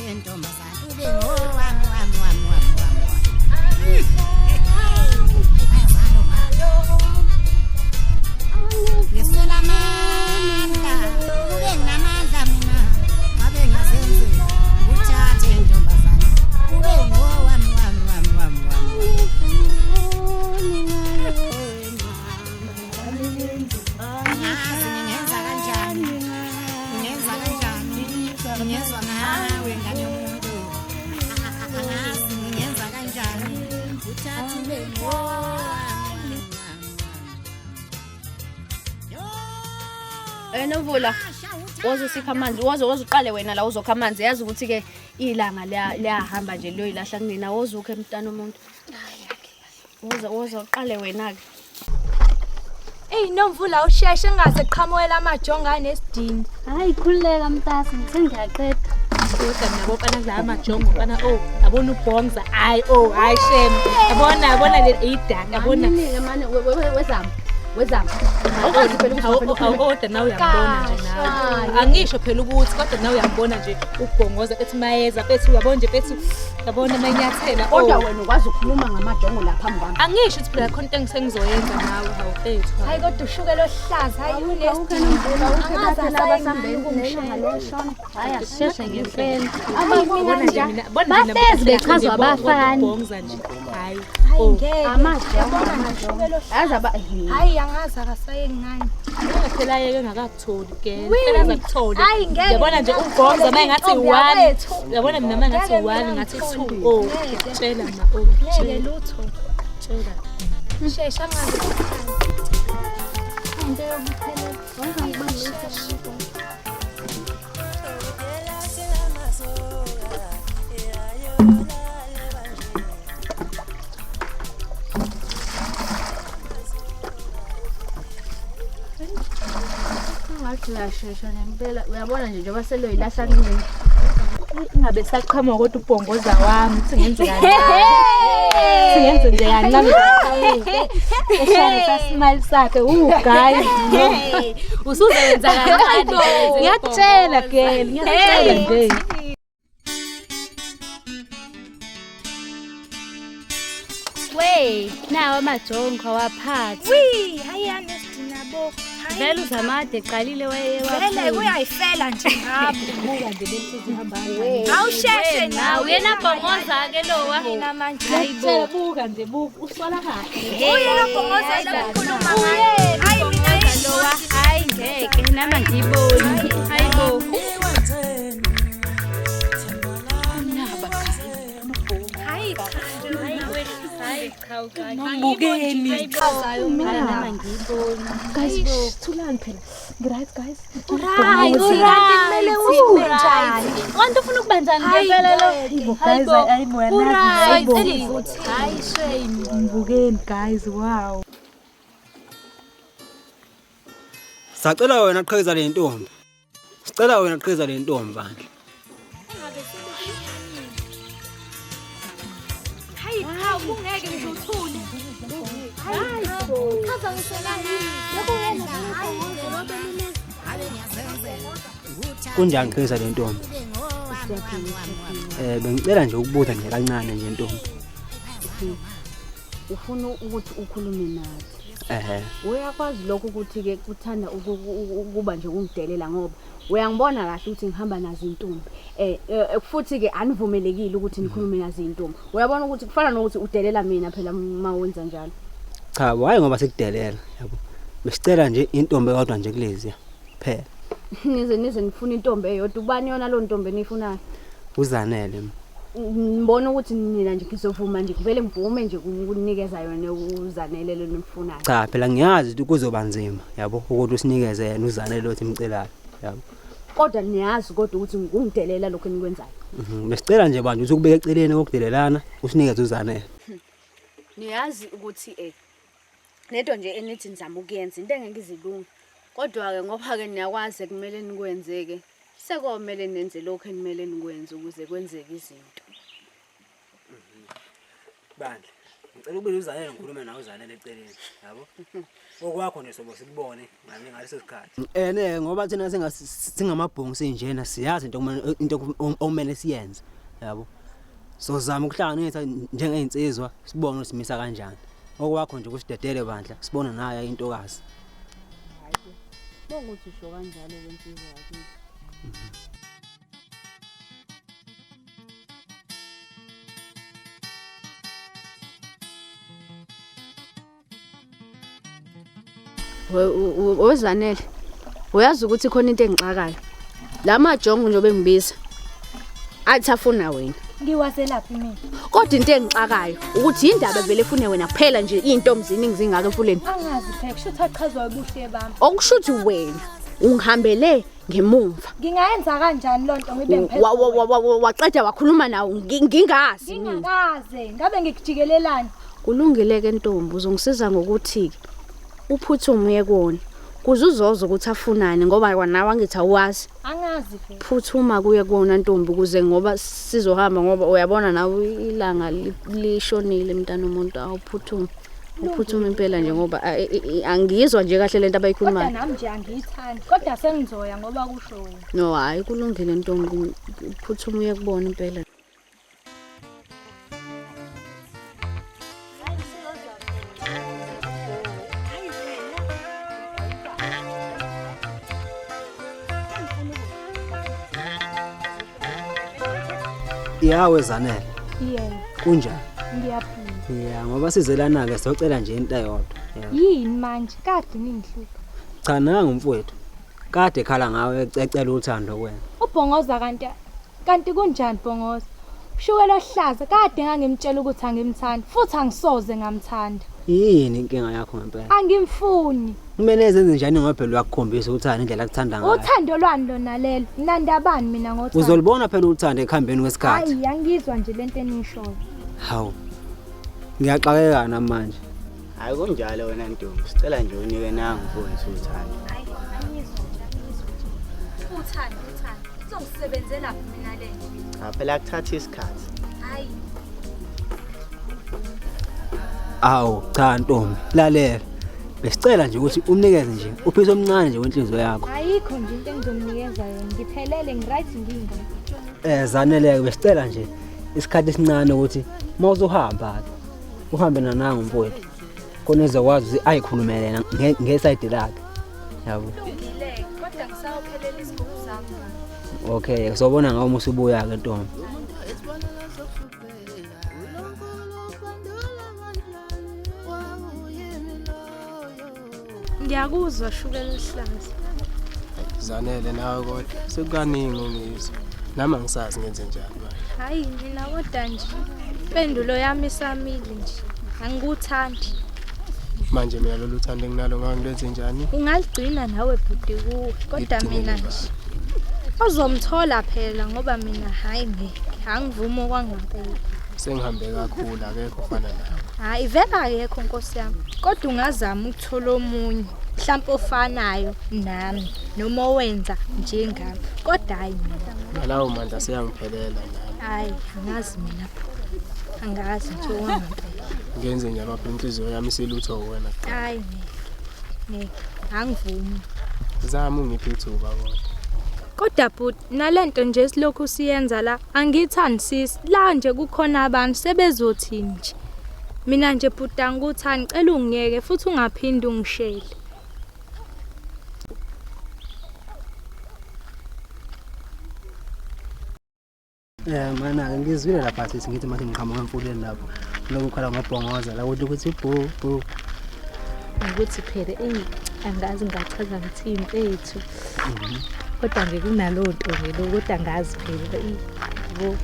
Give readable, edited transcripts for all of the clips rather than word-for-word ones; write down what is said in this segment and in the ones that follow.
Uthathe ntombazana ube ngowami wami wami wami wami. Ngiswela amandla, ube nginamandla mina, ngabe ngiyazenzela. Uthathe ntombazana ube ngowami wami wami wami wami. Angazi ngingenza kanjani, ngingenza kanjani, ngingezwa ngawe ngane yomuntu. Angazi ngingenza kanjani, uthathe ube ngowami. Nomvula, woze usikha amanzi, woze woze uqale wena la uzokha amanzi. Yazi ukuthi-ke ilanga liyahamba nje liyoyilahla kunina. Woze ukhe mntana umuntu. Woze woze uqale wena-ke. Eyi Nomvula usheshe engaze qhamukela amajongo anesidingo. Hayi khululeka mntase, sengiyaqeda. Kodwa mina bopana kula amajongo bana oh yabona ubhongza hayi oh hayi shem yabona yabona le idaka yabona Aninike mane wezama. Wezama. Awukwazi phela ukuthi awu kodwa nawe uyambona nje nawe angisho phela ukuthi kodwa nawe uyambona nje ubhongoza ethi mayeza bethi uyabona nje bethi yabona mayinyathela kodwa wena ukwazi ukukhuluma ngamajongo la phambi kwami. Angisho ukuthi phela khona into engisengizoyenza nawe hawu fethu. Hayi kodwa ushukela ohlaza hayi unesidingo. Angazi asayengani. Hayi asisheshe ngempela. Bona nje mina bona nje Bahlezi bechazwa abafana. Ubhongza nje hayi Hayi oh ngeke. Amajongo. Yabona nje ushukela ohlaza. Yazi aba Hayi angazi akasayengani. phela yeke engakakutholi ke phela azakutholi. Hayi ngeke. Yabona nje ubhongza maye ngathi Intombi 1 yakwethu. yabona mina maye ngathi Ngeke 1 mina ngathi 2 ngithole. oh Ngeke. tshela mina oh Ngeke tshela lutho. tshela. Shesha angazi. Into yokuphelela. Wangangibambisa. Ngathi uyashesha ngempela. Uyabona nje njengoba seloyilahla kunina. Ingabe saqhamuka kodwa ubhongoza wami uthi ngenze kancane. Uthi ngenze nje kancane ngiqhamuke. Eshaya sasimile sakhe guys. Usuzoyenza kancane. Ngiyakutshela girl, ngiyakutshela nje. We, nawo amajongo awaphathi. Wi, hayi anesidina bo. Hayi. Vele uzamade eqalile Vele wayewaphuma. uyayifela nje ngabo. Buka nje lento ihamba kanjani. Awusheshe Nawu yena bhongoza-ke lowa. Mina manje. Ngiyakutshela buka nje buka uswala kahle. Uye lo bhongoza lokukhuluma ngaye. Hayi mina Lowa, hayi ngeke, nami angiyiboni. Hayi bo. Hayi cha. Hayi cha uqala. Mbukeni. Nami angiyiboni. Guys, thulani phela. Ngi-right guys. Right, kanti kumele ube njani? Kanti ufuna ukuba njani ngempela lo? Guys, ayibo Right. Hayi shame. Mbukeni guys, wow. Sacela wena qhekeza le ntombi. Sicela wena qhekeza le ntombi bandla. Hayi cha kungeke nje uthule. Hayi cha. Chaza ngisho nani. Lokho wena Ngabe ngiyazenzela. Uthathe Kunjani qhekeza le ntombi? ube ngowami wami wami wami. Bengicela nje ukubuza nje kancane nje ntombi. Ufuna ukuthi ukhulume nathi. Ehhe. Uyakwazi lokho ukuthi ke kuthanda ukuba nje kungidelela ngoba uyangibona kahle ukuthi ngihamba nazo intombi. Futhi ke anivumelekile ukuthi nikhulume nazo intombi. Uyabona ukuthi kufana nokuthi udelela mina phela uma wenza njalo. Cha, hayi ngoba sikudelela yabo. Besicela nje intombi eyodwa nje kulezi phela. Nize nifuna intombi eyodwa. Ubani yona lo ntombi eniyifunayo? Uzanele. Ngibona ukuthi nina nje ngizovuma nje kuvele ngivume nje ukunikeza yona uzanele lo nimfunayo. Cha phela ngiyazi ukuthi kuzoba nzima yabo ukuthi usinikeze yena uzanele lo simcelayo yabo. Kodwa niyazi kodwa ukuthi ngikungidelela lokho enikwenzayo. Besicela nje bandla ukuthi ukubeka eceleni kokudelelana usinikeze uzanele. Niyazi ukuthi lento nje enithi nizama ukuyenza into engeke izilunge. Kodwa ke ngoba ke niyakwazi kumele nikwenzeke. Sekomele nenze lokho enimele nikwenze ukuze kwenzeke izinto. Bandla. Ngicela ukubiza uZanele ngikhulume nawe uZanele eceleni, yabo? Okwakho nje sobo sikubone ngale ngaleso sikhathi. Ene ngoba thina singamabhongo sinjena siyazi into okumele into okumele siyenze, yabo? Sozama ukuhlanganisa njengey'nsizwa sibone ukuthi simisa kanjani. Okwakho nje kusidedele bandla sibone nayo intokazi. Hayi. Bonga ukuthi usho kanjalo ke nsizwa yakithi. Wozanele. Uyazi ukuthi khona into engixakayo. La majongo nje bengibiza. Athi afuna wena. Ngiwazelaphi mina? Kodwa into engixakayo ukuthi indaba vele efune wena kuphela nje into ziningi zingaka emfuleni. Angazi phela kusho ukuthi achazwa ubuhle bami. Okusho ukuthi wena ungihambele ngemumva. Ngingayenza kanjani lonto ngibe ngiphethe? Waqeda wakhuluma nawo ngingazi. Ngingakaze ngabe ngikujikelelani. Kulungile ke ntombi uzongisiza ngokuthi ke uphuthume uye kuwona. Kuze uzoza ukuthi afunani ngoba kwanawe angithi awazi. Angazi vele. Phuthuma kuye kuwona ntombi ukuze ngoba sizohamba ngoba uyabona nawe ilanga lishonile mntana umuntu awuphuthume. Uphuthume impela nje ngoba angiyizwa nje kahle lento abayikhulumayo. Kodwa nami nje angiyithandi. Kodwa sengizoya ngoba kusho wena. No hayi kulungile ntombi uphuthume uye kubona impela. Yawe Zanele. Yebo. Kunjani? Ngiyaphila. Ya ngoba sizelana ke socela nje into eyodwa. Yini manje kade ningihlupha? Cha nangu mfowethu. Kade ekhala ngawe ececela uthando kuwena. Ubhongoza kanti kanti kunjani Bhongoza? Ushukela ohlaza kade ngangimtshela ukuthi angimthandi futhi angisoze ngamthanda. Yini inkinga yakho ngempela? Angimfuni. Kumele zenze njani ngoba phela uyakukhombisa uthando indlela akuthanda ngayo. Uthando lwani lona lelo? Nandabani mina ngothando? Uzolibona phela uthando ekuhambeni kwesikhathi. Hayi angizwa nje lento enishoyo. Hawu. Ngiyaxakeka namanje. Hayi kunjalo wena ntombi, sicela nje unike nangu mfowethu uthando. Hayi angizwa nje angizwa nje. Uthando uthando. Uzongisebenzela mina le. Cha phela kuthatha isikhathi. Hayi. Awu cha ntombi, lalela. Besicela nje ukuthi umnikeze nje uphisi omncane nje wenhliziyo yakho. Ayikho nje into engizomnikeza yona. Ngiphelele ngiright ngingaka. Eh Zanele besicela nje isikhathi esincane ukuthi mawuzohamba ke uhambe nanangu mfowethu. Khona ezokwazi ukuthi ayikhulumele yena ngesayidi lakhe. Yabo. Kulungile kodwa ngisawuphelela isigubhu sami. Okay, sobona ngawe uma usubuya ke ntombi. Ngiyakuzwa shukela oluhlaza. Zanele nawe kodwa sekukaningi ungizwa. Nami angisazi ngenze njani manje. Hayi mina kodwa nje impendulo yami isamile nje. Angikuthandi. Manje mina lolu thando enginalo ngangilenze njani? Ungaligcina nawe bhuti kuwe kodwa Ngigcine mina nje nje ozomthola phela ngoba mina hayi ngeke angivumi okwangempela. Sengihambe kakhulu akekho ofana nawe. Hayi vele akekho nkosi yami. Kodwa ungazama ukuthola omunye mhlawumbe ofanayo nami noma owenza njengami. Kodwa hayi mina. Nalawo mandla seyangiphelela nami. Hayi angazi mina bhuti. Angazi nje okwangempela. Ngenze njani ngoba inhliziyo yami isilutho wena. Hayi ngeke. Ngeke angivumi. Zama ungiphe ithuba kodwa. Kodwa bhuti nalento nje silokhu siyenza la angithandi sisi la nje kukhona abantu sebezothini nje. Mina nje bhuti angikuthandi cela ungiyeke futhi ungaphindi ungishele. Eh mana ke ngizwile lapha sithi ngithi manje ngiqhamuka emfuleni lapho. Lokhu khala ngobhongoza la ukuthi ukuthi bhu bhu. Ukuthi phela eyi angazi ngachaza ngithini mfethu. Kodwa nje kunalowo nto nje lo kodwa angazi phela eyi yabo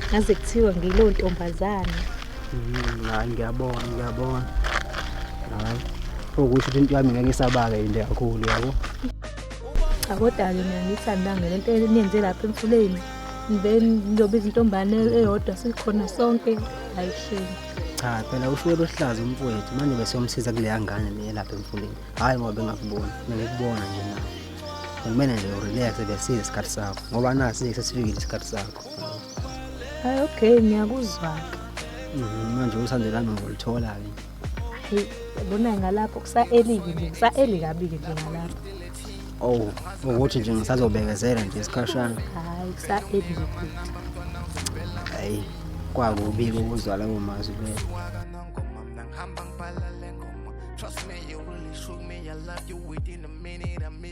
ngaze kuthiwa ngilowo ntombazane. Hayi ngiyabona ngiyabona. Hayi. Okusho ukuthi into yami ngeke isabake into kakhulu yabo. Cha kodwa-ke mina ngiyithandanga le nto eniyenze lapha emfuleni. Then nizobiza intombane eyodwa sikhona sonke. Hayi shame. Cha phela ushukela ohlaza umfowethu manje besiyomsiza kuleya ngane le lapha emfuleni. Hayi ngoba bengakuboni, bengikubona nje nawe. Kumele nje urelax besize isikhathi sakho ngoba nasi sesifikile isikhathi sakho. Hayi okay ngiyakuzwa-ke. Manje uthando lami ngoluthola-ke. Hey, yabona ngalapho kusa-early-ke nje, kusa-early kabi-ke nje ngalapho. Oh, ukuthi nje ngisazobekezela nje isikhashana. Hhayi, kusa-early nje bhuti. Hayi, kwakubi ukuzwa lawo mazwi vele. Trust me, you really shook me. I love you within a minute. I miss